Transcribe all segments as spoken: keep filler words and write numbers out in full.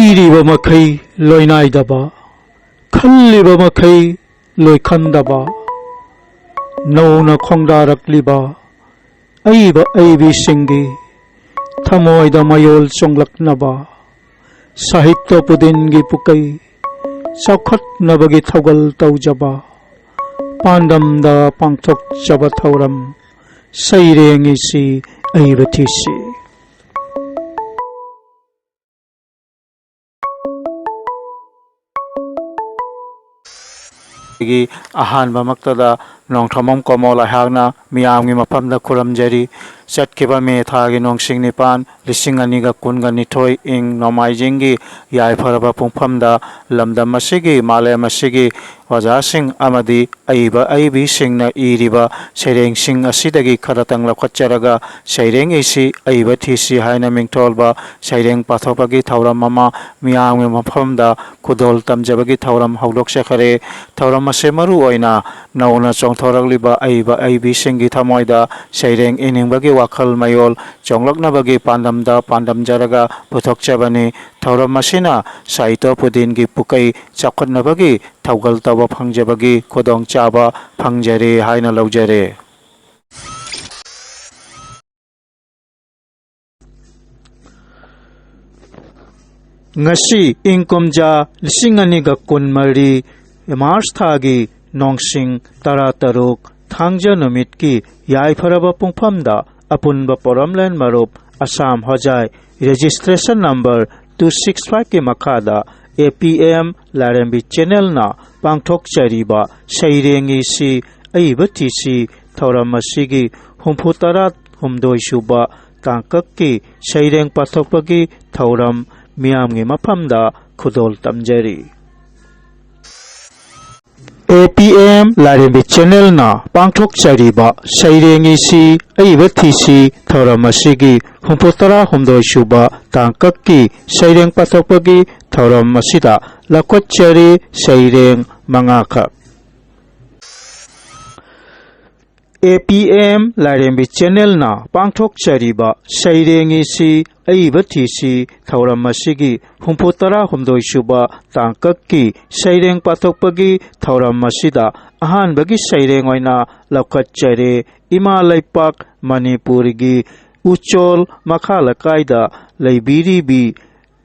ꯏꯔꯤꯕ ꯃꯈꯩ ꯂꯣꯏꯅꯥꯏꯗꯕ, ꯈꯜꯂꯤꯕ ꯃꯈꯩ ꯂꯣꯏꯈꯟꯗꯕ, ꯅꯧꯅ ꯈꯣꯡꯗꯥꯔꯛꯂꯤꯕ ꯑꯏꯕ ꯑꯏꯕꯤꯁꯤꯡꯒꯤ ꯊꯃꯣꯏꯗ ꯃꯌꯣꯜ ꯆꯣꯡꯂꯛꯅꯕ, ꯁꯥꯍꯤꯇ꯭ꯌ ꯄꯨꯗꯤꯟꯒꯤ ꯄꯨꯀꯩ ꯆꯥꯎꯈꯠꯅꯕꯒꯤ ꯊꯧꯒꯜ ꯇꯧꯖꯕ, ꯄꯥꯟꯗꯝꯗ ꯄꯥꯡꯊꯣꯛꯆꯕ ꯊꯧꯔꯝ ꯁꯩꯔꯦꯡ ꯏꯁꯤ ꯑꯏꯕ ꯊꯤꯁꯤ꯫ ꯑꯩꯒꯤ ꯑꯍꯥꯟꯕꯃꯛꯇꯗ ꯅꯣꯡꯊꯣꯝꯕꯝ ꯀꯣꯃꯣꯜ ꯑꯩꯍꯥꯛꯅ ꯃꯤꯌꯥꯝꯒꯤ ꯃꯐꯝꯗ ꯈꯨꯔꯨꯝꯖꯔꯤ꯫ ꯆꯠꯈꯤꯕ ꯃꯦ ꯊꯥꯒꯤ ꯅꯣꯡꯁꯤꯡ ꯅꯤꯄꯥꯟ, ꯂꯤꯁꯤꯡ ꯑꯅꯤꯒ ꯀꯨꯟꯒ ꯅꯤꯊꯣꯏ ꯏꯪ ꯅꯣꯡꯃꯥꯏꯖꯤꯡꯒꯤ ꯌꯥꯏꯐꯔꯕ ꯄꯨꯡꯐꯝꯗ ꯂꯝꯗꯝ ꯑꯁꯤꯒꯤ, ꯃꯥꯂꯦꯝ ꯑꯁꯤꯒꯤ ꯑꯣꯖꯥꯁꯤꯡ ꯑꯃꯗꯤ ꯑꯏꯕ ꯑꯏꯕꯤꯁꯤꯡꯅ ꯏꯔꯤꯕ ꯁꯩꯔꯦꯡꯁꯤꯡ ꯑꯁꯤꯗꯒꯤ ꯈꯔꯇꯪ ꯂꯧꯈꯠꯆꯔꯒ ꯁꯩꯔꯦꯡ ꯏꯁꯤ ꯑꯏꯕ ꯊꯤꯁꯤ ꯍꯥꯏꯅ ꯃꯤꯡꯊꯣꯜꯕ ꯁꯩꯔꯦꯡ ꯄꯥꯊꯣꯛꯄꯒꯤ ꯊꯧꯔꯝ ꯑꯃ ꯃꯤꯌꯥꯝꯒꯤ ꯃꯐꯝꯗ ꯈꯨꯗꯣꯜ ꯇꯝꯖꯕꯒꯤ ꯊꯧꯔꯝ ꯍꯧꯗꯣꯛꯆꯈꯔꯦ꯫ ꯊꯧꯔꯝ ꯑꯁꯤ ꯃꯔꯨ ꯑꯣꯏꯅ ꯅꯧꯅ ꯆꯣꯡꯊꯣꯔꯛꯂꯤꯕ ꯑꯏꯕ ꯑꯏꯕꯤꯁꯤꯡꯒꯤ ꯊꯃꯣꯏꯗ ꯁꯩꯔꯦꯡ ꯏꯅꯤꯡꯕꯒꯤ ꯋꯥꯈꯜ ꯃꯌꯣꯜ ꯆꯣꯡꯂꯛꯅꯕꯒꯤ ꯄꯥꯟꯗꯝꯗ ꯄꯥꯟꯗꯝꯖꯔꯒ ꯄꯨꯊꯣꯛꯆꯕꯅꯤ꯫ ꯊꯧꯔꯝ ꯑꯁꯤꯅ ꯁꯥꯍꯤꯇ꯭ꯌ ꯄꯨꯗꯤꯟꯒꯤ ꯄꯨꯀꯩ ꯆꯥꯎꯈꯠꯅꯕꯒꯤ ꯊꯧꯒꯜ ꯇꯧꯕ ꯐꯪꯖꯕꯒꯤ ꯈꯨꯗꯣꯡꯆꯥꯕ ꯐꯪꯖꯔꯦ ꯍꯥꯏꯅ ꯂꯧꯖꯔꯦ꯫ ꯉꯁꯤ ꯏꯪ ꯀꯨꯝꯖꯥ ꯂꯤꯁꯤꯡ ꯑꯅꯤꯒ ꯀꯨꯟꯃꯔꯤ ꯃꯥꯔꯆ ꯊꯥꯒꯤ ꯅꯣꯡꯁꯤꯡ ꯇꯔꯥꯇꯔꯨꯛ, ꯊꯥꯡꯖ ꯅꯨꯃꯤꯠꯀꯤ ꯌꯥꯏꯐꯔꯕ ꯄꯨꯡꯐꯝꯗ ꯑꯄꯨꯟꯕ ꯄꯣꯔꯝꯂꯦꯟ ꯃꯔꯨꯞ ꯑꯁꯥꯝ ꯍꯣꯖꯥꯏ registration number two six five ꯀꯤ ꯃꯈꯥꯗ A P M ꯂꯥꯏꯔꯦꯝꯕꯤ channel ꯅ ꯄꯥꯡꯊꯣꯛꯆꯔꯤꯕ ꯁꯩꯔꯦꯡ ꯏꯁꯤ ꯑꯏꯕ ꯊꯤꯁꯤ ꯊꯧꯔꯝ ꯑꯁꯤꯒꯤ ꯍꯨꯝꯐꯨ ꯇꯔꯥ ꯍꯨꯝꯗꯣꯏ ꯁꯨꯕ ꯇꯥꯡꯀꯛꯀꯤ ꯁꯩꯔꯦꯡ ꯄꯥꯊꯣꯛꯄꯒꯤ ꯊꯧꯔꯝ ꯃꯤꯌꯥꯝꯒꯤ ꯃꯐꯝꯗ ꯈꯨꯗꯣꯜ ꯇꯝꯖꯔꯤ꯫ A P M ꯂꯥꯏꯔꯦꯝꯕꯤ channel ꯅ ꯄꯥꯡꯊꯣꯛꯆꯔꯤꯕ ꯁꯩꯔꯦꯡ ꯏꯁꯤ ꯑꯏꯕ ꯊꯤꯁꯤ ꯊꯧꯔꯝ ꯑꯁꯤꯒꯤ ꯍꯨꯝꯐꯨ ꯇꯔꯥ ꯍꯨꯝꯗꯣꯏ ꯁꯨꯕ ꯇꯥꯡꯀꯛꯀꯤ ꯁꯩꯔꯦꯡ ꯄꯥꯊꯣꯛꯄꯒꯤ ꯊꯧꯔꯝ ꯑꯁꯤꯗ ꯂꯧꯈꯠꯆꯔꯤ ꯁꯩꯔꯦꯡ ꯃꯉꯥꯈꯛ꯫ ꯑꯦ ꯄꯤ ꯑꯦꯝ ꯂꯥꯏꯔꯦꯝꯕꯤ ꯆꯦꯅꯦꯜꯅ ꯄꯥꯡꯊꯣꯛꯆꯔꯤꯕ ꯁꯩꯔꯦꯡ ꯏꯁꯤ ꯑꯏꯕ ꯊꯤꯁꯤ ꯊꯧꯔꯝ ꯑꯁꯤꯒꯤ ꯍꯨꯝꯐꯨ ꯇꯔꯥ ꯍꯨꯝꯗꯣꯏ ꯁꯨꯕ ꯇꯥꯡꯀꯛꯀꯤ ꯁꯩꯔꯦꯡ ꯄꯥꯊꯣꯛꯄꯒꯤ ꯊꯧꯔꯝ ꯑꯁꯤꯗ ꯑꯍꯥꯟꯕꯒꯤ ꯁꯩꯔꯦꯡ ꯑꯣꯏꯅ ꯂꯧꯈꯠꯆꯔꯦ꯫ ꯏꯃꯥ ꯂꯩꯄꯥꯛ ꯃꯅꯤꯄꯨꯔꯒꯤ ꯎꯆꯣꯜ ꯃꯈꯥ ꯂꯩꯀꯥꯏꯗ ꯂꯩꯕꯤꯔꯤꯕꯤ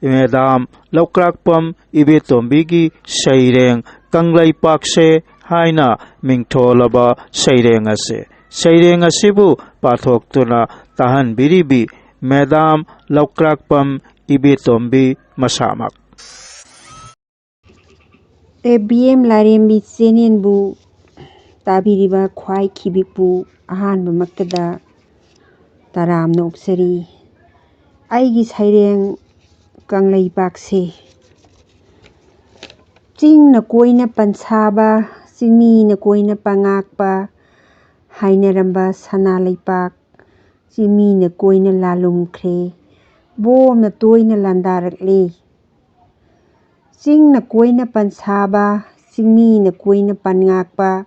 ꯃꯦꯗꯥꯝ ꯂꯧꯀ꯭ꯔꯥꯛꯄꯝ ꯏꯕꯦꯇꯣꯝꯕꯤꯒꯤ ꯁꯩꯔꯦꯡ ꯀꯪꯂꯩꯄꯥꯛꯁꯦ ꯍꯥꯏꯅ ꯃꯤꯡꯊꯣꯜꯂꯕ ꯁꯩꯔꯦꯡ ꯑꯁꯦ꯫ ꯁꯩꯔꯦꯡ ꯑꯁꯤꯕꯨ ꯄꯥꯊꯣꯛꯇꯨꯅ ꯇꯥꯍꯟꯕꯤꯔꯤꯕꯤ ꯃꯦꯗꯥꯝ ꯂꯧꯀ꯭ꯔꯥꯛꯄꯝ ꯏꯕꯦꯇꯣꯝꯕꯤ ꯃꯁꯥꯃꯛ꯫ ꯑꯦ ꯕꯤ ꯑꯦꯝ ꯂꯥꯏꯔꯦꯝꯕꯤ ꯆꯦꯅꯦꯜꯕꯨ ꯇꯥꯕꯤꯔꯤꯕ ꯈ꯭ꯋꯥꯏ ꯈꯤꯕꯤꯛꯄꯨ ꯑꯍꯥꯟꯕꯃꯛꯇꯗ ꯇꯔꯥꯝꯅ ꯑꯣꯛꯆꯔꯤ꯫ ꯑꯩꯒꯤ ꯁꯩꯔꯦꯡ ꯀꯪꯂꯩꯄꯥꯛꯁꯦ꯫ ꯆꯤꯡꯅ ꯀꯣꯏꯅ ꯄꯟꯁꯥꯕ, ꯆꯤꯡꯃꯤꯅ ꯀꯣꯏꯅ ꯄꯉꯥꯛꯄ, ꯍꯥꯏꯅꯔꯝꯕ ꯁꯅꯥ ꯂꯩꯄꯥꯛ, ꯆꯤꯡꯃꯤꯅ ꯀꯣꯏꯅ ꯂꯥꯜꯂꯨꯝꯈ꯭ꯔꯦ, ꯕꯣꯝꯅ ꯇꯣꯏꯅ ꯂꯥꯟꯗꯥꯔꯛꯂꯦ꯫ ꯆꯤꯡꯅ ꯀꯣꯏꯅ ꯄꯟꯁꯥꯕ, ꯆꯤꯡꯃꯤꯅ ꯀꯣꯏꯅ ꯄꯟꯉꯥꯛꯄ,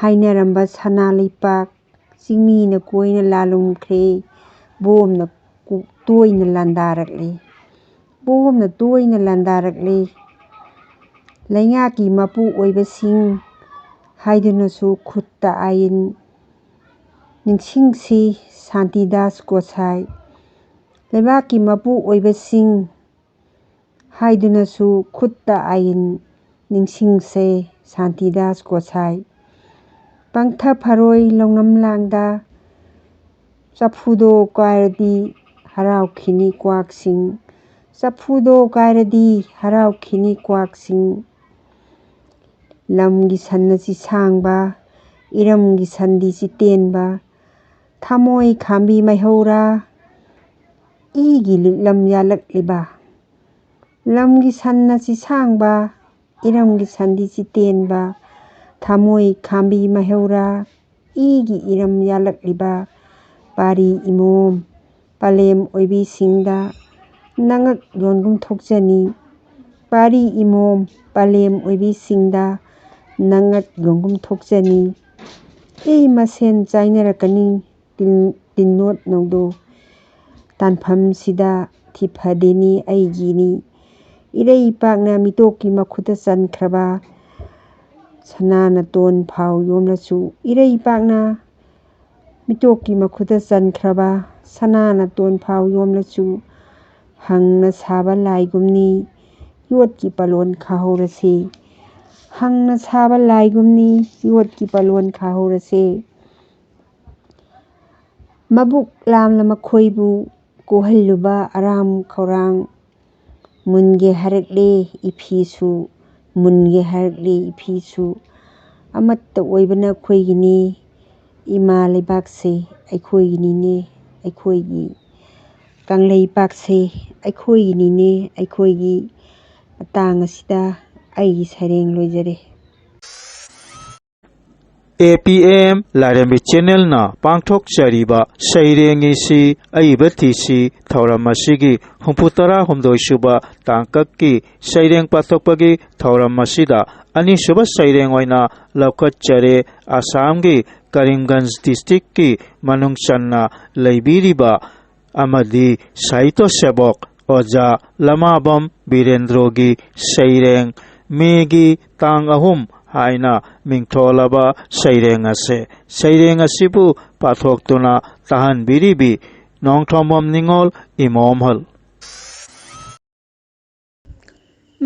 ꯍꯥꯏꯅꯔꯝꯕ ꯁꯅꯥ ꯂꯩꯄꯥꯛ, ꯆꯤꯡꯃꯤꯅ ꯀꯣꯏꯅ ꯂꯥꯜꯂꯨꯝꯈ꯭ꯔꯦ, ꯕꯣꯝꯅ ꯀꯨ-, ꯇꯣꯏꯅ ꯂꯥꯟꯗꯥꯔꯛꯂꯦ꯫ ꯕꯣꯝꯅ ꯇꯣꯏꯅ ꯂꯥꯟꯗꯥꯔꯛꯂꯦ꯫ ꯂꯩꯉꯥꯛꯀꯤ ꯃꯄꯨ ꯑꯣꯏꯕꯁꯤꯡ ꯍꯥꯏꯗꯨꯅꯁꯨ ꯈꯨꯠꯇ ꯑꯥꯏꯟ ꯅꯤꯡꯁꯤꯡꯁꯤ ꯁꯥꯟꯇꯤꯗꯥꯁ ꯒꯣꯁꯥꯏ꯫ ꯂꯩꯕꯥꯛꯀꯤ ꯃꯄꯨ ꯑꯣꯏꯕꯁꯤꯡ ꯍꯥꯏꯗꯨꯅꯁꯨ ꯈꯨꯠꯇ ꯑꯥꯏꯟ ꯅꯤꯡꯁꯤꯡꯁꯦ ꯁꯥꯟꯇꯤꯗꯥꯁ ꯒꯣꯁꯥꯏ꯫ ꯄꯪꯊ ꯐꯔꯣꯏ ꯂꯧꯅꯝ ꯂꯥꯡꯗ ꯆꯐꯨꯗꯣ ꯀꯥꯏꯔꯗꯤ ꯍꯔꯥꯎꯈꯤꯅꯤ ꯀ꯭ꯋꯥꯛꯁꯤꯡ꯫ ꯆꯐꯨꯗꯣ ꯀꯥꯏꯔꯗꯤ ꯍꯔꯥꯎꯈꯤꯅꯤ ꯀ꯭ꯋꯥꯛꯁꯤꯡ꯫ ꯂꯝꯒꯤ ꯁꯟ ꯑꯁꯤ ꯁꯥꯡꯕ, ꯏꯔꯝꯒꯤ ꯁꯟꯗꯤ ꯆꯤꯇꯦꯟꯕ, ꯊꯃꯣꯏ ꯈꯥꯝꯕꯤ ꯃꯩꯍꯧꯔꯥ, ꯏꯒꯤ ꯂꯤꯛꯂꯝ ꯌꯥꯜꯂꯛꯂꯤꯕ꯫ ꯂꯝꯒꯤ ꯁꯟ ꯑꯁꯤ ꯁꯥꯡꯕ, ꯏꯔꯝꯒꯤ ꯁꯟꯗꯤ ꯆꯤꯇꯦꯟꯕ, ꯊꯃꯣꯏ ꯈꯥꯝꯕꯤ ꯃꯩꯍꯧꯔꯥ, ꯏꯒꯤ ꯏꯔꯝ ꯌꯥꯜꯂꯛꯂꯤꯕ ꯄꯥꯔꯤ ꯏꯃꯣꯝ ꯄꯂꯦꯝ ꯑꯣꯏꯕꯤꯁꯤꯡꯗ ꯅꯉꯛ ꯌꯣꯟꯒꯨꯝ ꯊꯣꯛꯆꯅꯤ꯫ ꯄꯥꯔꯤ ꯏꯃꯣꯝ ꯄꯂꯦꯝ ꯑꯣꯏꯕꯤꯁꯤꯡꯗ ꯅꯉꯛ ꯌꯣꯟꯒꯨꯝ ꯊꯣꯛꯆꯅꯤ꯫ ꯑꯩ ꯃꯁꯦꯟ ꯆꯥꯏꯅꯔꯛꯀꯅꯤ꯫ ꯇꯤꯟ-, ꯇꯤꯟꯅꯣꯠ ꯅꯧꯗꯣ ꯇꯥꯟꯐꯝꯁꯤꯗ ꯊꯤꯐꯗꯦꯅꯤ ꯑꯩꯒꯤꯅꯤ꯫ ꯏꯔꯩꯄꯥꯛꯅ ꯃꯤꯇꯣꯞꯀꯤ ꯃꯈꯨꯠꯇ ꯆꯟꯈ꯭ꯔꯕ ꯁꯅꯥ ꯅꯇꯣꯟ ꯐꯥꯎ ꯌꯣꯝꯂꯁꯨ, ꯏꯔꯩꯄꯥꯛꯅ ꯃꯤꯇꯣꯞꯀꯤ ꯃꯈꯨꯠꯇ ꯆꯟꯈ꯭ꯔꯕ ꯁꯅꯥ ꯅꯇꯣꯟ ꯐꯥꯎ ꯌꯣꯝꯂꯁꯨ, ꯍꯪꯅ ꯁꯥꯕ ꯂꯥꯏꯒꯨꯝꯅꯤ ꯌꯣꯠꯀꯤ ꯄꯥꯂꯣꯟ ꯈꯥꯍꯧꯔꯁꯤ꯫ ꯍꯪꯅ ꯁꯥꯕ ꯂꯥꯏꯒꯨꯝꯅꯤ ꯌꯣꯠꯀꯤ ꯄꯥꯂꯣꯟ ꯈꯥꯍꯧꯔꯁꯦ꯫ ꯃꯕꯨꯛ ꯂꯥꯝꯅ ꯃꯈꯣꯏꯕꯨ ꯀꯣꯍꯜꯂꯨꯕ ꯑꯔꯥꯝ ꯈꯧꯔꯥꯡ ꯃꯨꯟꯒꯦ ꯍꯥꯏꯔꯛꯂꯦ ꯏꯐꯤꯁꯨ, ꯃꯨꯟꯒꯦ ꯍꯥꯏꯔꯛꯂꯦ ꯏꯐꯤꯁꯨ꯫ ꯑꯃꯠꯇ ꯑꯣꯏꯕꯅ ꯑꯩꯈꯣꯏꯒꯤꯅꯤ, ꯏꯃꯥ ꯂꯩꯕꯥꯛꯁꯦ ꯑꯩꯈꯣꯏꯒꯤꯅꯤꯅꯦ, ꯑꯩꯈꯣꯏꯒꯤ꯫ ꯀꯪꯂꯩꯄꯥꯛꯁꯦ ꯑꯩꯈꯣꯏꯒꯤꯅꯤꯅꯦ, ꯑꯩꯈꯣꯏꯒꯤ꯫ ꯃꯇꯥꯡ ꯑꯁꯤꯗ ꯑꯩꯒꯤ ꯁꯩꯔꯦꯡ ꯂꯣꯏꯖꯔꯦ꯫ ꯑꯦ ꯄꯤ ꯑꯦꯝ ꯂꯥꯏꯔꯦꯝꯕꯤ ꯆꯦꯅꯦꯜꯅ ꯄꯥꯡꯊꯣꯛꯆꯔꯤꯕ ꯁꯩꯔꯦꯡ ꯏꯁꯤ ꯑꯏꯕ ꯊꯤꯁꯤ ꯊꯧꯔꯝ ꯑꯁꯤꯒꯤ ꯍꯨꯝꯐꯨ ꯇꯔꯥ ꯍꯨꯝꯗꯣꯏ ꯁꯨꯕ ꯇꯥꯡꯀꯛꯀꯤ ꯁꯩꯔꯦꯡ ꯄꯥꯊꯣꯛꯄꯒꯤ ꯊꯧꯔꯝ ꯑꯁꯤꯗ ꯑꯅꯤꯁꯨꯕ ꯁꯩꯔꯦꯡ ꯑꯣꯏꯅ ꯂꯧꯈꯠꯆꯔꯦ꯫ ꯑꯁꯥꯝꯒꯤ ꯀꯔꯤꯝꯒꯟꯖ ꯗꯤꯁꯇ꯭ꯔꯤꯛꯀꯤ ꯃꯅꯨꯡ ꯆꯟꯅ ꯂꯩꯕꯤꯔꯤꯕ ꯑꯃꯗꯤ ꯁꯥꯍꯤꯇ꯭ꯌ ꯁꯦꯕꯣꯛ ꯑꯣꯖꯥ ꯂꯃꯥꯕꯝ ꯕꯤꯔꯦꯟꯗ꯭ꯔꯣꯒꯤ ꯁꯩꯔꯦꯡ ꯃꯦꯒꯤ ꯇꯥꯡ ꯑꯍꯨꯝ ꯍꯥꯏꯅ ꯃꯤꯡꯊꯣꯜꯂꯕ ꯁꯩꯔꯦꯡ ꯑꯁꯦ꯫ ꯁꯩꯔꯦꯡ ꯑꯁꯤꯕꯨ ꯄꯥꯊꯣꯛꯇꯨꯅ ꯇꯥꯍꯟꯕꯤꯔꯤꯕꯤ ꯅꯣꯡꯊꯣꯝꯕꯝ ꯅꯤꯉꯣꯜ ꯏꯃꯣꯝꯍꯜ꯫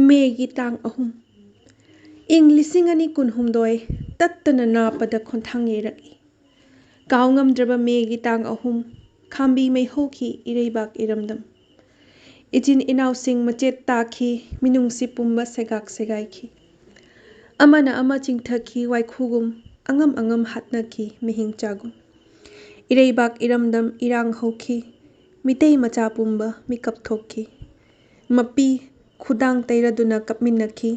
ꯃꯦꯒꯤ ꯇꯥꯡ ꯑꯍꯨꯝ꯫ ꯏꯪ ꯂꯤꯁꯤꯡ ꯑꯅꯤ ꯀꯨꯟꯍꯨꯝꯗꯣꯏ ꯇꯠꯇꯅ ꯅꯥꯞꯄꯗ ꯈꯣꯟꯊꯥꯡ ꯌꯩꯔꯛꯏ꯫ ꯀꯥꯎ ꯉꯝꯗ꯭ꯔꯕ ꯃꯦꯒꯤ ꯇꯥꯡ ꯑꯍꯨꯝ, ꯈꯥꯝꯕꯤ ꯃꯩ ꯍꯧꯈꯤ ꯏꯔꯩꯕꯥꯛ ꯏꯔꯝꯗꯝ꯫ ꯏꯆꯤꯟ ꯏꯅꯥꯎꯁꯤꯡ ꯃꯆꯦꯠ ꯇꯥꯈꯤ, ꯃꯤꯅꯨꯡꯁꯤ ꯄꯨꯝꯕ ꯁꯦꯒꯥꯛ ꯁꯦꯒꯥꯏꯈꯤ꯫ ꯑꯃꯅ ꯑꯃ ꯆꯤꯡꯊꯈꯤ ꯋꯥꯏꯈꯨꯒꯨꯝ, ꯑꯉꯝ ꯑꯉꯝ ꯍꯥꯠꯅꯈꯤ ꯃꯤꯍꯤꯡ ꯆꯥꯒꯨꯝ꯫ ꯏꯔꯩꯕꯥꯛ ꯏꯔꯝꯗꯝ ꯏꯔꯥꯡ ꯍꯧꯈꯤ, ꯃꯤꯇꯩ ꯃꯆꯥ ꯄꯨꯝꯕ ꯃꯤꯀꯞ ꯊꯣꯛꯈꯤ꯫ ꯃꯄꯤ ꯈꯨꯗꯥꯡ ꯇꯩꯔꯗꯨꯅ ꯀꯞꯃꯤꯟꯅꯈꯤ꯫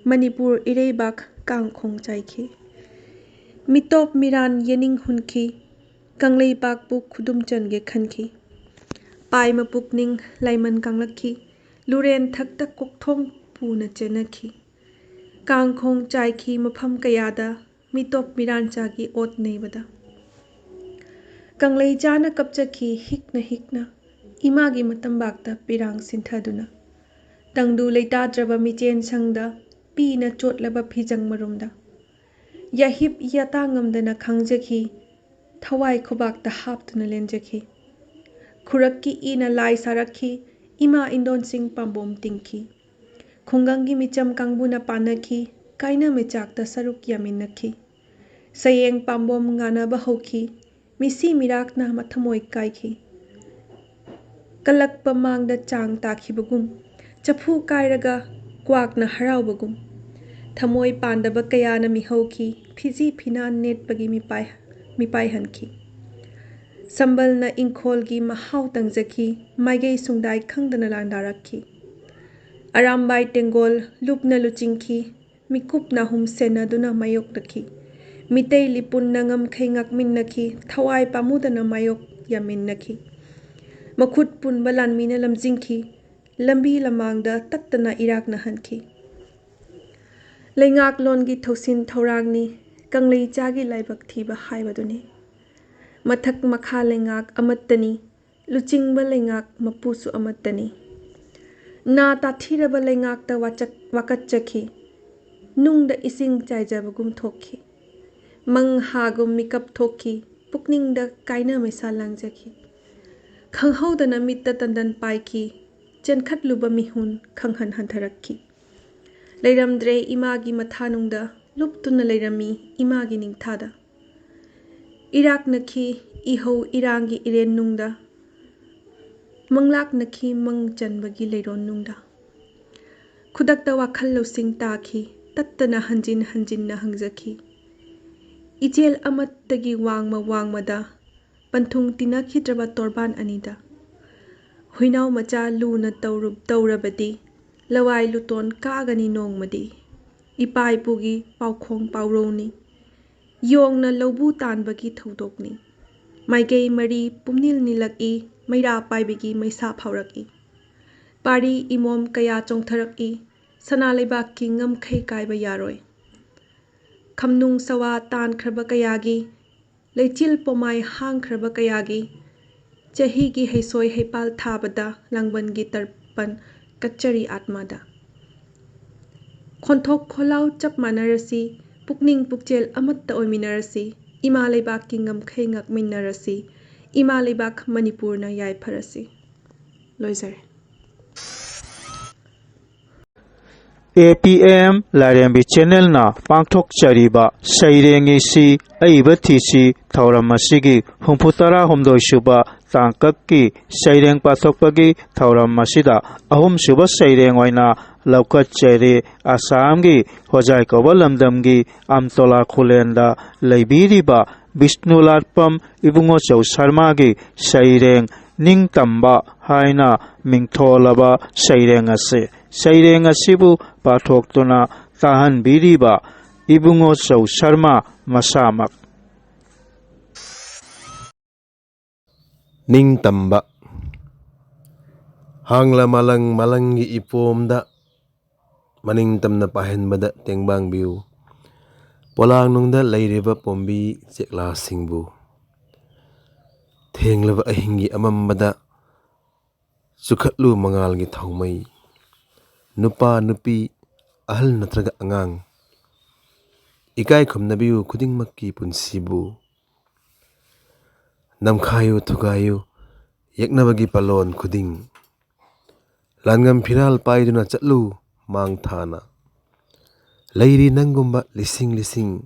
ꯃꯅꯤꯄꯨꯔ ꯏꯔꯩꯕꯥꯛ ꯀꯥꯡꯈꯣꯡ ꯆꯥꯏꯈꯤ꯫ ꯃꯤꯇꯣꯞ ꯃꯤꯔꯥꯟ ꯌꯦꯅꯤꯡ ꯍꯨꯟꯈꯤ꯫ ꯀꯪꯂꯩꯄꯥꯛꯄꯨ ꯈꯨꯗꯨꯝ ꯆꯟꯒꯦ ꯈꯟꯈꯤ꯫ ꯄꯥꯏꯃ ꯄꯨꯛꯅꯤꯡ ꯂꯥꯏꯃꯟ ꯀꯥꯡꯂꯛꯈꯤ꯫ ꯂꯨꯔꯦꯟ ꯊꯛꯇ ꯀꯣꯛꯊꯣꯡ ꯄꯨꯅ ꯆꯦꯟꯅꯈꯤ꯫ ꯀꯥꯡꯈꯣꯡ ꯆꯥꯏꯈꯤ ꯃꯐꯝ ꯀꯌꯥꯗ꯫ ꯃꯤꯇꯣꯞ ꯃꯤꯔꯥꯟꯆꯥꯒꯤ ꯑꯣꯠ ꯅꯩꯕꯗ꯫ ꯀꯪꯂꯩ ꯆꯥꯅ ꯀꯞꯆꯈꯤ ꯍꯤꯛꯅ ꯍꯤꯛꯅ, ꯏꯃꯥꯒꯤ ꯃꯇꯝꯕꯥꯛꯇ ꯄꯤꯔꯥꯡ ꯁꯤꯟꯊꯗꯨꯅ꯫ ꯇꯪꯗꯨ ꯂꯩꯇꯥꯗ꯭ꯔꯕ ꯃꯤꯆꯦꯟ ꯁꯪꯗ, ꯄꯤꯅ ꯆꯣꯠꯂꯕ ꯐꯤꯖꯪ ꯃꯔꯨꯝꯗ꯫ ꯌꯥꯍꯤꯞ ꯌꯥꯇꯥ ꯉꯝꯗꯅ ꯈꯥꯡꯖꯈꯤ, ꯊꯋꯥꯏ ꯈꯨꯕꯥꯛꯇ ꯍꯥꯞꯇꯨꯅ ꯂꯦꯟꯖꯈꯤ꯫ ꯈꯨꯔꯛꯀꯤ ꯏꯅ ꯂꯥꯏ ꯁꯥꯔꯛꯈꯤ, ꯏꯃꯥ ꯏꯟꯗꯣꯟꯁꯤꯡ ꯄꯥꯝꯕꯣꯝ ꯇꯤꯡꯈꯤ꯫ ꯈꯨꯡꯒꯪꯒꯤ ꯃꯤꯆꯝ ꯀꯥꯡꯕꯨꯅ ꯄꯥꯟꯅꯈꯤ, ꯀꯥꯏꯅ ꯃꯩꯆꯥꯛꯇ ꯁꯔꯨꯛ ꯌꯥꯃꯤꯟꯅꯈꯤ꯫ ꯁꯌꯦꯡ ꯄꯥꯝꯕꯣꯝ ꯉꯥꯅꯕ ꯍꯧꯈꯤ, ꯃꯤꯁꯤ ꯃꯤꯔꯥꯛꯅ ꯃꯊꯃꯣꯏ ꯀꯥꯏꯈꯤ꯫ ꯀꯜꯂꯛꯄ ꯃꯥꯡꯗ ꯆꯥꯡ ꯇꯥꯈꯤꯕꯒꯨꯝ, ꯆꯐꯨ ꯀꯥꯏꯔꯒ ꯀ꯭ꯋꯥꯛꯅ ꯍꯔꯥꯎꯕꯒꯨꯝ, ꯊꯃꯣꯏ ꯄꯥꯟꯗꯕ ꯀꯌꯥꯅ ꯃꯤꯍꯧꯈꯤ, ꯐꯤꯖꯤ ꯐꯤꯅꯥꯟ ꯅꯦꯠꯄꯒꯤ ꯃꯤꯄꯥꯏ-, ꯃꯤꯄꯥꯏꯍꯟꯈꯤ꯫ ꯁꯝꯕꯜꯅ ꯏꯪꯈꯣꯜꯒꯤ ꯃꯍꯥꯎ ꯇꯪꯖꯈꯤ, ꯃꯥꯏꯒꯩ ꯁꯨꯡꯗꯥꯏ ꯈꯪꯗꯅ ꯂꯥꯟꯗꯥꯔꯛꯈꯤ꯫ ꯑꯔꯥꯝꯕꯥꯏ ꯇꯦꯡꯒꯣꯜ ꯂꯨꯞꯅ ꯂꯨꯆꯤꯡꯈꯤ, ꯃꯤꯀꯨꯞ ꯅꯥꯍꯨꯝ ꯁꯦꯟꯅꯗꯨꯅ ꯃꯥꯌꯣꯛꯅꯈꯤ꯫ ꯃꯤꯇꯩ ꯂꯤꯄꯨꯟꯅ ꯉꯝꯈꯩ ꯉꯥꯛꯃꯤꯟꯅꯈꯤ, ꯊꯋꯥꯏ ꯄꯥꯝꯃꯨꯗꯅ ꯃꯥꯌꯣꯛ ꯌꯥꯃꯤꯟꯅꯈꯤ꯫ ꯃꯈꯨꯠ ꯄꯨꯟꯕ ꯂꯥꯟꯃꯤꯅ ꯂꯝꯖꯤꯡꯈꯤ, ꯂꯝꯕꯤ ꯂꯃꯥꯡꯗ ꯇꯠꯇꯅ ꯏꯔꯥꯛꯅꯍꯟꯈꯤ꯫ ꯂꯩꯉꯥꯛꯂꯣꯟꯒꯤ ꯊꯧꯁꯤꯟ ꯊꯧꯔꯥꯡꯅꯤ ꯀꯪꯂꯩ ꯆꯥꯒꯤ ꯂꯥꯏꯕꯛ ꯊꯤꯕ ꯍꯥꯏꯕꯗꯨꯅꯤ꯫ ꯃꯊꯛ ꯃꯈꯥ ꯂꯩꯉꯥꯛ ꯑꯃꯠꯇꯅꯤ, ꯂꯨꯆꯤꯡꯕ ꯂꯩꯉꯥꯛ ꯃꯄꯨꯁꯨ ꯑꯃꯠꯇꯅꯤ꯫ ꯅꯥ ꯇꯥꯊꯤꯔꯕ ꯂꯩꯉꯥꯛꯇ ꯋꯥꯆꯛ-, ꯋꯥꯀꯠꯆꯈꯤ, ꯅꯨꯡꯗ ꯏꯁꯤꯡ ꯆꯥꯏꯖꯕꯒꯨꯝ ꯊꯣꯛꯈꯤ꯫ ꯃꯪ ꯍꯥꯒꯨꯝ ꯃꯤꯀꯞ ꯊꯣꯛꯈꯤ, ꯄꯨꯛꯅꯤꯡꯗ ꯀꯥꯏꯅ ꯃꯩꯁꯥ ꯂꯥꯡꯖꯈꯤ꯫ ꯈꯪꯍꯧꯗꯅ ꯃꯤꯠꯇ ꯇꯟꯗꯟ ꯄꯥꯏꯈꯤ, ꯆꯦꯟꯈꯠꯂꯨꯕ ꯃꯤꯍꯨꯟ ꯈꯪꯍꯟ ꯍꯟꯊꯔꯛꯈꯤ꯫ ꯂꯩꯔꯝꯗ꯭ꯔꯦ ꯏꯃꯥꯒꯤ ꯃꯊꯥꯅꯨꯡꯗ, ꯂꯨꯞꯇꯨꯅ ꯂꯩꯔꯝꯃꯤ ꯏꯃꯥꯒꯤ ꯅꯤꯡꯊꯥꯗ꯫ ꯏꯔꯥꯛꯅꯈꯤ ꯏꯍꯧ ꯏꯔꯥꯡꯒꯤ ꯏꯔꯦꯟ ꯅꯨꯡꯗ, ꯃꯪꯂꯥꯛꯅꯈꯤ ꯃꯪ ꯆꯟꯕꯒꯤ ꯂꯩꯔꯣꯟ ꯅꯨꯡꯗ꯫ ꯈꯨꯗꯛꯇ ꯋꯥꯈꯜ ꯂꯧꯁꯤꯡ ꯇꯥꯈꯤ, ꯇꯠꯇꯅ ꯍꯟꯖꯤꯟ ꯍꯟꯖꯤꯟꯅ ꯍꯪꯖꯈꯤ꯫ ꯏꯆꯦꯜ ꯑꯃꯠꯇꯒꯤ ꯋꯥꯡꯃ ꯋꯥꯡꯃꯗ, ꯄꯟꯊꯨꯡ ꯇꯤꯟꯅꯈꯤꯗ꯭ꯔꯕ ꯇꯣꯔꯕꯥꯟ ꯑꯅꯤꯗ꯫ ꯍꯨꯏꯅꯥꯎ ꯃꯆꯥ ꯂꯨꯅ ꯇꯧꯔꯨ-, ꯇꯧꯔꯕꯗꯤ, ꯂꯋꯥꯏ ꯂꯨꯇꯣꯟ ꯀꯥꯒꯅꯤ ꯅꯣꯡꯃꯗꯤ꯫ ꯏꯄꯥ ꯏꯄꯨꯒꯤ ꯄꯥꯎꯈꯣꯡ ꯄꯥꯎꯔꯧꯅꯤ꯫ ꯌꯣꯡꯅ ꯂꯧꯕꯨ ꯇꯥꯟꯕꯒꯤ ꯊꯧꯗꯣꯛꯅꯤ꯫ ꯃꯥꯏꯀꯩ ꯃꯔꯤ ꯄꯨꯝꯅꯤꯜ ꯅꯤꯜꯂꯛꯏ, ꯃꯩꯔꯥ ꯄꯥꯏꯕꯤꯒꯤ ꯃꯩꯁꯥ ꯐꯥꯎꯔꯛꯏ꯫ ꯄꯥꯔꯤ ꯏꯃꯣꯝ ꯀꯌꯥ ꯆꯣꯡꯊꯔꯛꯏ, ꯁꯅꯥ ꯂꯩꯕꯥꯛꯀꯤ ꯉꯝꯈꯩ ꯀꯥꯏꯕ ꯌꯥꯔꯣꯏ꯫ ꯈꯝꯅꯨꯡ ꯁꯋꯥ ꯇꯥꯟꯈ꯭ꯔꯕ ꯀꯌꯥꯒꯤ, ꯂꯩꯆꯤꯜ ꯄꯣꯃꯥꯏ ꯍꯥꯡꯈ꯭ꯔꯕ ꯀꯌꯥꯒꯤ, ꯆꯍꯤꯒꯤ ꯍꯩꯁꯣꯏ ꯍꯩꯄꯥꯜ ꯊꯥꯕꯗ ꯂꯥꯡꯕꯟꯒꯤ ꯇꯔꯄꯟ ꯀꯠꯆꯔꯤ ꯑꯥꯠꯃꯥꯗ꯫ ꯈꯣꯟꯊꯣꯛ ꯈꯣꯜꯂꯥꯎ ꯆꯞ ꯃꯥꯟꯅꯔꯁꯤ, ꯄꯨꯛꯅꯤꯡ ꯄꯨꯛꯆꯦꯜ ꯑꯃꯠꯇ ꯑꯣꯏꯃꯤꯟꯅꯔꯁꯤ, ꯏꯃꯥ ꯂꯩꯕꯥꯛꯀꯤ ꯉꯝꯈꯩ ꯉꯥꯛꯃꯤꯟꯅꯔꯁꯤ, ꯏꯃꯥ ꯂꯩꯕꯥꯛ ꯃꯅꯤꯄꯨꯔꯅ ꯌꯥꯏꯐꯔꯁꯤ꯫ ꯂꯣꯏꯖꯔꯦ꯫ ꯑꯦ ꯄꯤ ꯑꯦꯝ ꯂꯥꯏꯔꯦꯝꯕꯤ ꯆꯦꯅꯦꯜꯅ ꯄꯥꯡꯊꯣꯛꯆꯔꯤꯕ ꯁꯩꯔꯦꯡ ꯏꯁꯤ ꯑꯏꯕ ꯊꯤꯁꯤ ꯊꯧꯔꯝ ꯑꯁꯤꯒꯤ ꯍꯨꯝꯐꯨ ꯇꯔꯥ ꯍꯨꯝꯗꯣꯏ ꯁꯨꯕ ꯇꯥꯡꯀꯛꯀꯤ ꯁꯩꯔꯦꯡ ꯄꯥꯊꯣꯛꯄꯒꯤ ꯊꯧꯔꯝ ꯑꯁꯤꯗ ꯑꯍꯨꯝꯁꯨꯕ ꯁꯩꯔꯦꯡ ꯑꯣꯏꯅ ꯂꯧꯈꯠꯆꯔꯤ꯫ ꯑꯁꯥꯝꯒꯤ ꯍꯣꯖꯥꯏ ꯀꯧꯕ ꯂꯝꯗꯝꯒꯤ ꯑꯝꯇꯣꯂꯥ ꯈꯨꯂꯦꯟꯗ ꯂꯩꯕꯤꯔꯤꯕ ꯕꯤꯁꯅꯨ ꯂꯥꯠꯄꯝ ꯏꯕꯨꯡꯉꯣꯆꯧ ꯁꯔꯃꯥꯒꯤ ꯁꯩꯔꯦꯡ ꯅꯤꯡꯇꯝꯕ ꯍꯥꯏꯅ ꯃꯤꯡꯊꯣꯜꯂꯕ ꯁꯩꯔꯦꯡ ꯑꯁꯤ, ꯁꯩꯔꯦꯡ ꯑꯁꯤꯕꯨ ꯄꯥꯊꯣꯛꯇꯨꯅ ꯇꯥꯍꯟꯕꯤꯔꯤꯕ ꯏꯕꯨꯡꯉꯣꯆꯧ ꯁꯔꯃꯥ ꯃꯁꯥꯃꯛ꯫ ꯅꯤꯡꯇꯝꯕ꯫ ꯍꯥꯡꯂ ꯃꯥꯂꯪ ꯃꯥꯂꯪꯒꯤ ꯏꯄꯣꯝꯗ ꯃꯅꯤꯡ ꯇꯝꯅ ꯄꯥꯏꯍꯟꯕꯗ ꯇꯦꯡꯕꯥꯡꯕꯤꯌꯨ꯫ ꯄꯣꯂꯥꯡꯅꯨꯡꯗ ꯂꯩꯔꯤꯕ ꯄꯣꯝꯕꯤ ꯆꯦꯛꯂꯥꯁꯤꯡꯕꯨ ꯊꯦꯡꯂꯕ ꯑꯍꯤꯡꯒꯤ ꯑꯃꯝꯕꯗ ꯆꯨꯈꯠꯂꯨ ꯃꯉꯥꯜꯒꯤ ꯊꯧꯃꯩ꯫ ꯅꯨꯄꯥ, ꯅꯨꯄꯤ, ꯑꯍꯜ ꯅꯠꯇ꯭ꯔꯒ ꯑꯉꯥꯡ, ꯏꯀꯥꯏ ꯈꯨꯝꯅꯕꯤꯌꯨ ꯈꯨꯗꯤꯡꯃꯛꯀꯤ ꯄꯨꯟꯁꯤꯕꯨ꯫ ꯅꯝꯈꯥꯏꯌꯨ, ꯊꯨꯒꯥꯏꯌꯨ ꯌꯦꯛꯅꯕꯒꯤ ꯄꯂꯣꯟ ꯈꯨꯗꯤꯡ꯫ ꯂꯥꯟꯉꯝ ꯐꯤꯔꯥꯜ ꯄꯥꯏꯗꯨꯅ ꯆꯠꯂꯨ ꯃꯥꯡ ꯊꯥꯅ꯫ ꯂꯩꯔꯤ ꯅꯪꯒꯨꯝꯕ ꯂꯤꯁꯤꯡ ꯂꯤꯁꯤꯡ,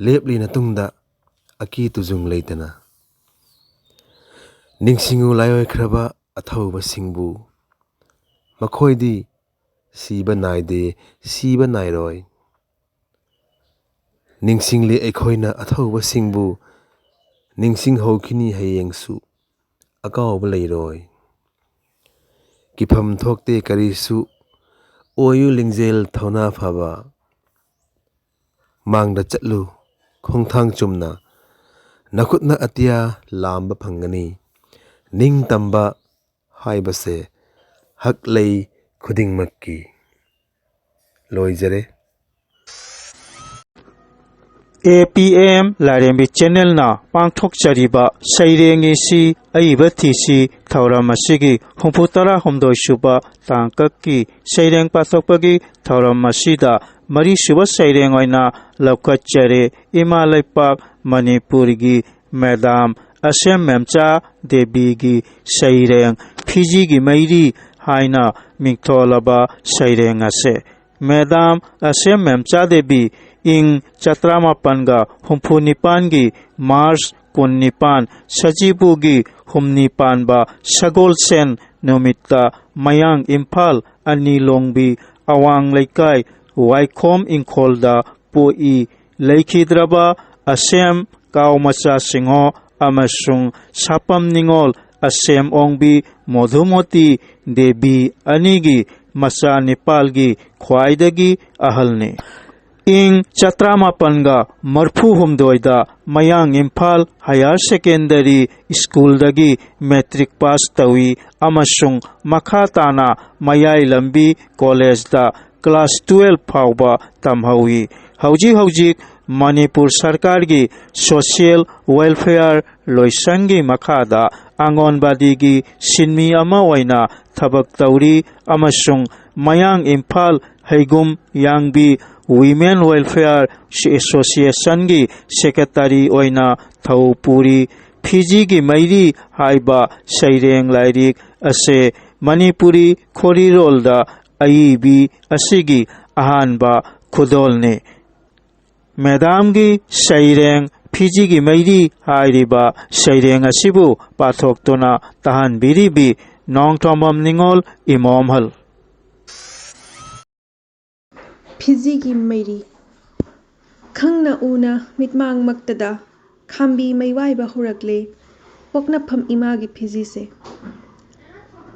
ꯂꯦꯞꯂꯤ ꯅꯇꯨꯡꯗ ꯑꯀꯤ ꯇꯨꯖꯨꯡ ꯂꯩꯇꯅ꯫ ꯅꯤꯡꯁꯤꯡꯉꯨ ꯂꯥꯏꯑꯣꯏꯈ꯭ꯔꯕ ꯑꯊꯧꯕꯁꯤꯡꯕꯨ, ꯃꯈꯣꯏꯗꯤ ꯁꯤꯕ ꯅꯥꯏꯗꯦ, ꯁꯤꯕ ꯅꯥꯏꯔꯣꯏ꯫ ꯅꯤꯡꯁꯤꯡꯂꯤ ꯑꯩꯈꯣꯏꯅ ꯑꯊꯧꯕꯁꯤꯡꯕꯨ, ꯅꯤꯡꯁꯤꯡꯍꯧꯈꯤꯅꯤ ꯍꯌꯦꯡꯁꯨ, ꯑꯀꯥꯎꯕ ꯂꯩꯔꯣꯏ꯫ ꯀꯤꯐꯝ ꯊꯣꯛꯇꯦ ꯀꯔꯤꯁꯨ, ꯑꯣꯏꯌꯨ ꯂꯤꯡꯖꯦꯜ ꯊꯧꯅꯥ ꯐꯕ꯫ ꯃꯥꯡꯗ ꯆꯠꯂꯨ ꯈꯣꯡꯊꯥꯡ ꯆꯨꯝꯅ, ꯅꯈꯨꯠꯅ ꯑꯇꯤꯌꯥ ꯂꯥꯝꯕ ꯐꯪꯒꯅꯤ꯫ ꯅꯤꯡꯇꯝꯕ ꯍꯥꯏꯕꯁꯦ ꯍꯛ ꯂꯩ ꯈꯨꯗꯤꯡꯃꯛꯀꯤ꯫ ꯂꯣꯏꯖꯔꯦ꯫ ꯑꯦ ꯄꯤ ꯑꯦꯝ ꯂꯥꯏꯔꯦꯝꯕꯤ ꯆꯦꯅꯦꯜꯅ ꯄꯥꯡꯊꯣꯛꯆꯔꯤꯕ ꯁꯩꯔꯦꯡ ꯏꯁꯤ ꯑꯏꯕ ꯊꯤꯁꯤ ꯊꯧꯔꯝ ꯑꯁꯤꯒꯤ ꯍꯨꯝꯐꯨ ꯇꯔꯥ ꯍꯨꯝꯗꯣꯏ ꯁꯨꯕ ꯇꯥꯡꯀꯛꯀꯤ ꯁꯩꯔꯦꯡ ꯄꯥꯊꯣꯛꯄꯒꯤ ꯊꯧꯔꯝ ꯑꯁꯤꯗ ꯃꯔꯤꯁꯨꯕ ꯁꯩꯔꯦꯡ ꯑꯣꯏꯅ ꯂꯧꯈꯠꯆꯔꯦ꯫ ꯏꯃꯥ ꯂꯩꯄꯥꯛ ꯃꯅꯤꯄꯨꯔꯒꯤ ꯃꯦꯗꯥꯝ ꯑꯁꯦꯝ ꯃꯦꯝꯆꯥ ꯗꯦꯕꯤꯒꯤ ꯁꯩꯔꯦꯡ ꯐꯤꯖꯤꯒꯤ ꯃꯩꯔꯤ ꯍꯥꯏꯅ ꯃꯤꯡꯊꯣꯜꯂꯕ ꯁꯩꯔꯦꯡ ꯑꯁꯦ꯫ ꯃꯦꯗꯥꯝ ꯑꯁꯦꯝ ꯃꯦꯝꯆꯥ ꯗꯦꯕꯤ ꯏꯪ ꯆꯥꯇ꯭ꯔꯥꯃꯥꯄꯟꯒ ꯍꯨꯝꯐꯨ ꯅꯤꯄꯥꯟꯒꯤ ꯃꯥꯔꯆ ꯀꯨꯟꯅꯤꯄꯥꯟ ꯁꯖꯤꯕꯨꯒꯤ ꯍꯨꯝꯅꯤ ꯄꯥꯟꯕ ꯁꯒꯣꯜꯁꯦꯟ ꯅꯨꯃꯤꯠꯇ ꯃꯌꯥꯡ ꯏꯝꯐꯥꯜ ꯑꯅꯤ ꯂꯣꯡꯕꯤ ꯑꯋꯥꯡ ꯂꯩꯀꯥꯏ ꯋꯥꯏꯈꯣꯝ ꯏꯪꯈꯣꯜꯗ ꯄꯣꯛꯏ꯫ ꯂꯩꯈꯤꯗ꯭ꯔꯕ ꯑꯁꯦꯝ ꯀꯥꯎꯃꯆꯥ ꯁꯤꯡꯍꯣ ꯑꯃꯁꯨꯡ ꯁꯥꯄꯝ ꯅꯤꯉꯣꯜ ꯑꯁꯦꯝ ꯑꯣꯡꯕꯤ ꯃꯣꯙꯨꯃꯇꯤ ꯗꯦꯕꯤ ꯑꯅꯤꯒꯤ ꯃꯆꯥ ꯅꯤꯄꯥꯜꯒꯤ ꯈ꯭ꯋꯥꯏꯗꯒꯤ ꯑꯍꯜꯅꯤ꯫ ꯏꯪ ꯆꯥꯇ꯭ꯔꯥꯃꯥꯄꯟꯒ ꯃꯔꯐꯨ ꯍꯨꯝꯗꯣꯏꯗ ꯃꯌꯥꯡ ꯏꯝꯐꯥꯜ ꯍꯥꯌꯔ ꯁꯦꯀꯦꯟꯗꯔꯤ ꯁ꯭ꯀꯨꯜꯗꯒꯤ ꯃꯦꯇ꯭ꯔꯤꯛ ꯄꯥꯁ ꯇꯧꯏ ꯑꯃꯁꯨꯡ ꯃꯈꯥ ꯇꯥꯅ ꯃꯌꯥꯏ ꯂꯝꯕꯤ ꯀꯣꯂꯦꯖꯇ ꯀ꯭ꯂꯥꯁ ꯇꯨꯌꯦꯜꯐ ꯐꯥꯎꯕ ꯇꯝꯍꯧꯏ꯫ ꯍꯧꯖꯤꯛ ꯍꯧꯖꯤꯛ ꯃꯅꯤꯄꯨꯔ ꯁꯔꯀꯥꯔꯒꯤ ꯁꯣꯁꯤꯌꯦꯜ ꯋꯦꯜꯐꯦꯌꯔ ꯂꯣꯏꯁꯪꯒꯤ ꯃꯈꯥꯗ ꯑꯪꯒꯣꯟꯕꯥꯗꯤꯒꯤ ꯁꯤꯟꯃꯤ ꯑꯃ ꯑꯣꯏꯅ ꯊꯕꯛ ꯇꯧꯔꯤ ꯑꯃꯁꯨꯡ ꯃꯌꯥꯡ ꯏꯝꯐꯥꯜ ꯍꯩꯒꯨꯝ ꯌꯥꯡꯕꯤ ꯋꯤꯃꯦꯟ ꯋꯦꯜꯐꯦꯌꯔ ꯑꯦꯁꯣꯁꯤꯌꯦꯁꯟꯒꯤ ꯁꯦꯀ꯭ꯔꯦꯇꯔꯤ ꯑꯣꯏꯅ ꯊꯧ ꯄꯨꯔꯤ꯫ ꯐꯤꯖꯤꯒꯤ ꯃꯩꯔꯤ ꯍꯥꯏꯕ ꯁꯩꯔꯦꯡ ꯂꯥꯏꯔꯤꯛ ꯑꯁꯦ ꯃꯅꯤꯄꯨꯔꯤ ꯈꯣꯔꯤꯔꯣꯜꯗ ꯑꯏꯕꯤ ꯑꯁꯤꯒꯤ ꯑꯍꯥꯟꯕ ꯈꯨꯗꯣꯜꯅꯤ꯫ ꯃꯦꯗꯥꯝꯒꯤ ꯁꯩꯔꯦꯡ ꯐꯤꯖꯤꯒꯤ ꯃꯩꯔꯤ ꯍꯥꯏꯔꯤꯕ ꯁꯩꯔꯦꯡ ꯑꯁꯤꯕꯨ ꯄꯥꯊꯣꯛꯇꯨꯅ ꯇꯥꯍꯟꯕꯤꯔꯤꯕꯤ ꯅꯣꯡꯊꯣꯝꯕꯝ ꯅꯤꯉꯣꯜ ꯏꯃꯣꯝꯍꯜ꯫ ꯐꯤꯖꯤꯒꯤ ꯃꯩꯔꯤ꯫ ꯈꯪꯅ ꯎꯅ ꯃꯤꯠꯃꯥꯡꯃꯛꯇꯗ ꯈꯥꯝꯕꯤ ꯃꯩꯋꯥꯏꯕ ꯍꯧꯔꯛꯂꯦ ꯄꯣꯛꯅꯐꯝ ꯏꯃꯥꯒꯤ ꯐꯤꯖꯤꯁꯦ꯫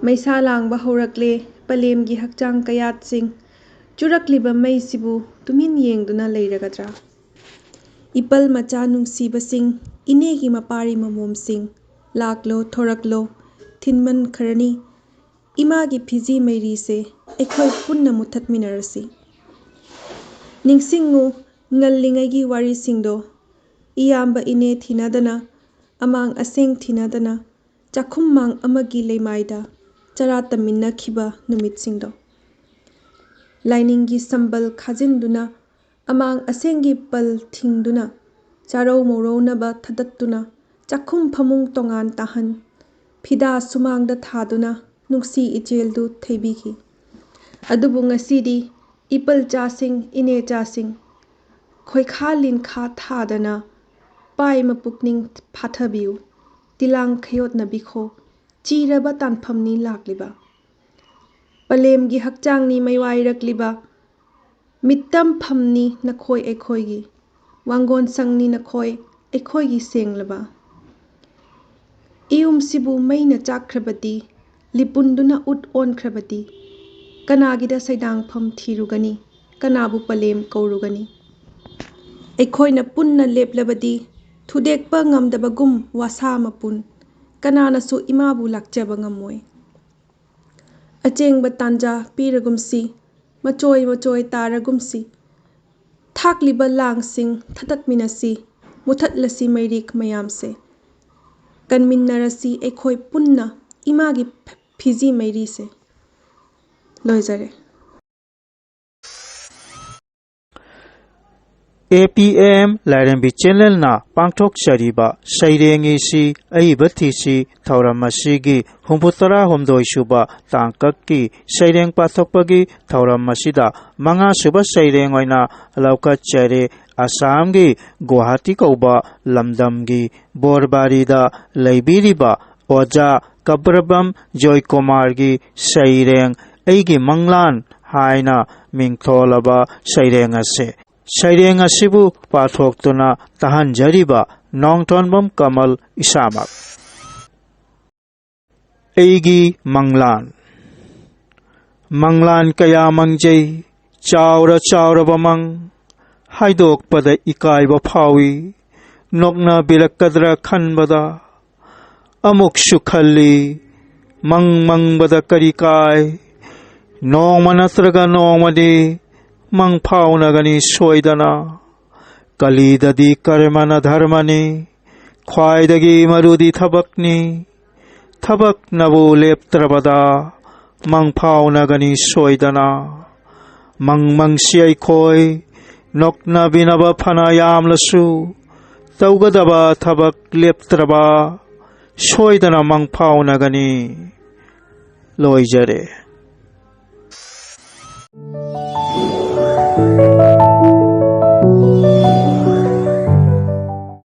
ꯃꯩꯁꯥ ꯂꯥꯡꯕ ꯍꯧꯔꯛꯂꯦ ꯄꯂꯦꯝꯒꯤ ꯍꯛꯆꯥꯡ ꯀꯌꯥꯠꯁꯤꯡ꯫ ꯆꯨꯔꯛꯂꯤꯕ ꯃꯩꯁꯤꯕꯨ ꯇꯨꯃꯤꯟ ꯌꯦꯡꯗꯨꯅ ꯂꯩꯔꯒꯗ꯭ꯔꯥ? ꯏꯄꯜ ꯃꯆꯥ ꯅꯨꯡꯁꯤꯕꯁꯤꯡ, ꯏꯅꯦꯒꯤ ꯃꯄꯥꯔꯤ ꯃꯃꯣꯝꯁꯤꯡ, ꯂꯥꯛꯂꯣ, ꯊꯣꯔꯛꯂꯣ, ꯊꯤꯟꯃꯟꯈ꯭ꯔꯅꯤ꯫ ꯏꯃꯥꯒꯤ ꯐꯤꯖꯤ ꯃꯩꯔꯤꯁꯦ ꯑꯩꯈꯣꯏ ꯄꯨꯟꯅ ꯃꯨꯊꯠꯃꯤꯟꯅꯔꯁꯤ꯫ ꯅꯤꯡꯁꯤꯡꯉꯨ, ꯉꯜꯂꯤꯉꯩꯒꯤ ꯋꯥꯔꯤꯁꯤꯡꯗꯣ, ꯏꯌꯥꯝꯕ ꯏꯅꯦ ꯊꯤꯅꯗꯅ, ꯑꯃꯥꯡ ꯑꯁꯦꯡ ꯊꯤꯅꯗꯅ, ꯆꯥꯛꯈꯨꯝ ꯃꯥꯡ ꯑꯃꯒꯤ ꯂꯩꯃꯥꯏꯗ ꯆꯔꯥ ꯇꯝꯃꯤꯟꯅꯈꯤꯕ ꯅꯨꯃꯤꯠꯁꯤꯡꯗꯣ꯫ ꯂꯥꯏꯅꯤꯡꯒꯤ ꯁꯝꯕꯜ ꯈꯥꯖꯤꯟꯗꯨꯅ, ꯑꯃꯥꯡ ꯑꯁꯦꯡꯒꯤ ꯄꯜ ꯊꯤꯡꯗꯨꯅ, ꯆꯥꯔꯧ ꯃꯧꯔꯧꯅꯕ ꯊꯗꯠꯇꯨꯅ, ꯆꯥꯛꯈꯨꯝ ꯐꯃꯨꯡ ꯇꯣꯉꯥꯟ ꯇꯥꯍꯟ, ꯐꯤꯗꯥ ꯁꯨꯃꯥꯡꯗ ꯊꯥꯗꯨꯅ ꯅꯨꯡꯁꯤ ꯏꯆꯦꯜꯗꯨ ꯊꯩꯕꯤꯈꯤ꯫ ꯑꯗꯨꯕꯨ ꯉꯁꯤꯗꯤ ꯏꯄꯜꯆꯥꯁꯤꯡ, ꯏꯅꯦꯆꯥꯁꯤꯡ, ꯈꯣꯏꯈꯥ ꯂꯤꯟꯈꯥ ꯊꯥꯗꯅ ꯄꯥꯏ ꯃꯄꯨꯛꯅꯤꯡ ꯐꯥꯊꯕꯤꯌꯨ, ꯇꯤꯂꯥꯡ ꯈꯌꯣꯠꯅꯕꯤꯈꯣ, ꯆꯤꯔꯕ ꯇꯥꯟꯐꯝꯅꯤ ꯂꯥꯛꯂꯤꯕ꯫ ꯄꯂꯦꯝꯒꯤ ꯍꯛꯆꯥꯡꯅꯤ ꯃꯩꯋꯥꯏꯔꯛꯂꯤꯕ, ꯃꯤꯠꯇꯝꯐꯝꯅꯤ ꯅꯈꯣꯏ ꯑꯩꯈꯣꯏꯒꯤ, ꯋꯥꯡꯒꯣꯟ ꯁꯪꯅꯤ ꯅꯈꯣꯏ ꯑꯩꯈꯣꯏꯒꯤ ꯁꯦꯡꯂꯕ꯫ ꯏꯌꯨꯝꯁꯤꯕꯨ ꯃꯩꯅ ꯆꯥꯛꯈ꯭ꯔꯕꯗꯤ, ꯂꯤꯄꯨꯟꯗꯨꯅ ꯎꯠ ꯑꯣꯟꯈ꯭ꯔꯕꯗꯤ, ꯀꯅꯥꯒꯤꯗ ꯁꯩꯗꯥꯡꯐꯝ ꯊꯤꯔꯨꯒꯅꯤ, ꯀꯅꯥꯕꯨ ꯄꯂꯦꯝ ꯀꯧꯔꯨꯒꯅꯤ? ꯑꯩꯈꯣꯏꯅ ꯄꯨꯟꯅ ꯂꯦꯞꯂꯕꯗꯤ, ꯊꯨꯗꯦꯛꯄ ꯉꯝꯗꯕꯒꯨꯝ ꯋꯥꯁꯥ ꯃꯄꯨꯟ, ꯀꯅꯥꯅꯁꯨ ꯏꯃꯥꯕꯨ ꯂꯥꯛꯆꯕ ꯉꯝꯃꯣꯏ꯫ ꯑꯆꯦꯡꯕ ꯇꯥꯟꯖꯥ ꯄꯤꯔꯒꯨꯝꯁꯤ, ꯃꯆꯣꯏ ꯃꯆꯣꯏ ꯇꯥꯔꯒꯨꯝꯁꯤ, ꯊꯥꯛꯂꯤꯕ ꯂꯥꯡꯁꯤꯡ ꯊꯇꯠꯃꯤꯟꯅꯁꯤ, ꯃꯨꯊꯠꯂꯁꯤ ꯃꯩꯔꯤꯛ ꯃꯌꯥꯝꯁꯦ, ꯀꯟꯃꯤꯟꯅꯔꯁꯤ ꯑꯩꯈꯣꯏ ꯄꯨꯟꯅ ꯏꯃꯥꯒꯤ ꯐꯤꯖꯤ ꯃꯩꯔꯤꯁꯦ꯫ ꯂꯣꯏꯖꯔꯦ꯫ ꯑꯦ ꯄꯤ ꯑꯦꯝ ꯂꯥꯏꯔꯦꯝꯕꯤ ꯆꯦꯅꯦꯜꯅ ꯄꯥꯡꯊꯣꯛꯆꯔꯤꯕ ꯁꯩꯔꯦꯡ ꯏꯁꯤ ꯑꯏꯕ ꯊꯤꯁꯤ ꯊꯧꯔꯝ ꯑꯁꯤꯒꯤ ꯍꯨꯝꯐꯨꯇꯔꯥ ꯍꯨꯝꯗꯣꯏ ꯁꯨꯕ ꯇꯥꯡꯀꯛꯀꯤ ꯁꯩꯔꯦꯡ ꯄꯥꯊꯣꯛꯄꯒꯤ ꯊꯧꯔꯝ ꯑꯁꯤꯗ ꯃꯉꯥ ꯁꯨꯕ ꯁꯩꯔꯦꯡ ꯑꯣꯏꯅ ꯂꯧꯈꯠꯆꯔꯦ꯫ ꯑꯁꯥꯝꯒꯤ ꯒꯨꯋꯥꯍꯥꯇꯤ ꯀꯧꯕ ꯂꯝꯗꯝꯒꯤ ꯕꯣꯔꯕꯥꯔꯤꯗ ꯂꯩꯕꯤꯔꯤꯕ ꯑꯣꯖꯥ ꯀꯕ꯭ꯔꯕꯝ ꯖꯣꯏꯀꯨꯃꯥꯔꯒꯤ ꯁꯩꯔꯦꯡ ꯑꯩꯒꯤ ꯃꯪꯂꯥꯟ ꯍꯥꯏꯅ ꯃꯤꯡꯊꯣꯜꯂꯕ ꯁꯩꯔꯦꯡ ꯑꯁꯦ꯫ ꯁꯩꯔꯦꯡ ꯑꯁꯤꯕꯨ ꯄꯥꯊꯣꯛꯇꯨꯅ ꯇꯥꯍꯟꯖꯔꯤꯕ ꯅꯣꯡꯊꯣꯟꯕꯝ ꯀꯃꯜ ꯏꯁꯥꯃꯛ꯫ ꯑꯩꯒꯤ ꯃꯪꯂꯥꯟ꯫ ꯃꯪꯂꯥꯟ ꯀꯌꯥ ꯃꯪꯖꯩ, ꯆꯥꯎꯔ ꯆꯥꯎꯔꯕ ꯃꯪ, ꯍꯥꯏꯗꯣꯛꯄꯗ ꯏꯀꯥꯏꯕ ꯐꯥꯎꯏ꯫ ꯅꯣꯛꯅꯕꯤꯔꯛꯀꯗ꯭ꯔꯥ ꯈꯟꯕꯗ ꯑꯃꯨꯛꯁꯨ ꯈꯜꯂꯤ, ꯃꯪ ꯃꯪꯕꯗ ꯀꯔꯤ ꯀꯥꯏ? ꯅꯣꯡꯃ ꯅꯠꯇ꯭ꯔꯒ ꯅꯣꯡꯃꯗꯤ ꯃꯪ ꯐꯥꯎꯅꯒꯅꯤ ꯁꯣꯏꯗꯅ꯫ ꯀꯂꯤꯗꯗꯤ ꯀꯔꯃꯅ ꯙꯔꯃꯅꯤ, ꯈ꯭ꯋꯥꯏꯗꯒꯤ ꯃꯔꯨꯗꯤ ꯊꯕꯛꯅꯤ꯫ ꯊꯕꯛꯅꯕꯨ ꯂꯦꯞꯇ꯭ꯔꯕꯗ ꯃꯪ ꯐꯥꯎꯅꯒꯅꯤ ꯁꯣꯏꯗꯅ꯫ ꯃꯪ ꯃꯪꯁꯤ ꯑꯩꯈꯣꯏ ꯅꯣꯛꯅꯕꯤꯅꯕ ꯐꯅ ꯌꯥꯝꯂꯁꯨ, ꯇꯧꯒꯗꯕ ꯊꯕꯛ ꯂꯦꯞꯇ꯭ꯔꯕ ꯁꯣꯏꯗꯅ ꯃꯪ ꯐꯥꯎꯅꯒꯅꯤ꯫ ꯂꯣꯏꯖꯔꯦ꯫